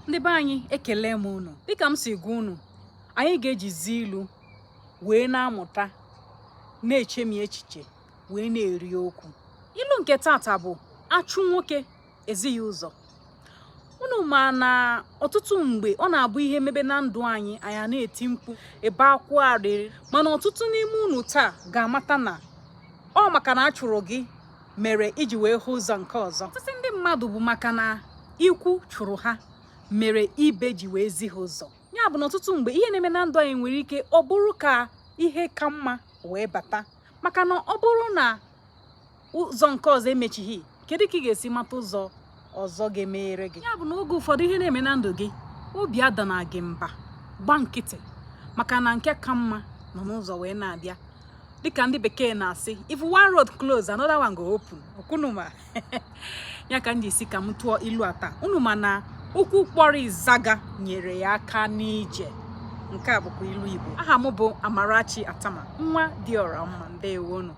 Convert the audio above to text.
Ndị be anyị, ekele m unu. Dịka m si gwa unu, anyị ga-ejizi ilu wee na-amụta, na-echemi echiche, wee na-eri okwu. Ilu nke tata bụ achụ nwoke ezighị ụzọ. Unu ma na ọtụtụ mgbe ọ na-abụ ihe mebe na ndụ anyị, anyị a na-eti mkpu, ebe akwa arịrị, mana ọtụtụ n'ime unu taa ga-amata na ọ maka na a chụrụ gị mere iji wee hụ ụzọ nke ọzọ. Ọtụtụ ndị mmadụ bụ maka na ikwu chụrụ ha mere ibe ji wee zi ha ụzọ. Ya bụ na ọtụtụ mgbe ihe na-eme na ndụ anyị nwere ike ọ bụrụ ka ihe ka mma wee bata, maka na ọ bụrụ na ụzọ nke ọzọ emechighị, kedu ka ị ga-esi mata ụzọ ọzọ ga-emeghere gị? Ya bụ na oge ụfọdụ ihe na-eme na ndụ gị, obi adana gị mba, gba nkịtị, maka na nke ka mma nọ n'ụzọ wee na-abịa. Dịka ndị bekee na-asị, "If one road close, another one go open." Okwunuma ya ka m ji si ka m tụọ ilu a taa. Unu ma na ụkwụ kpọrọ ịzaga nyere ya aka n'ije. Nke a bụkwa ilu Igbo. Aha m bụ Amarachi Atama, nwa dị ọra mma. Ndewonu.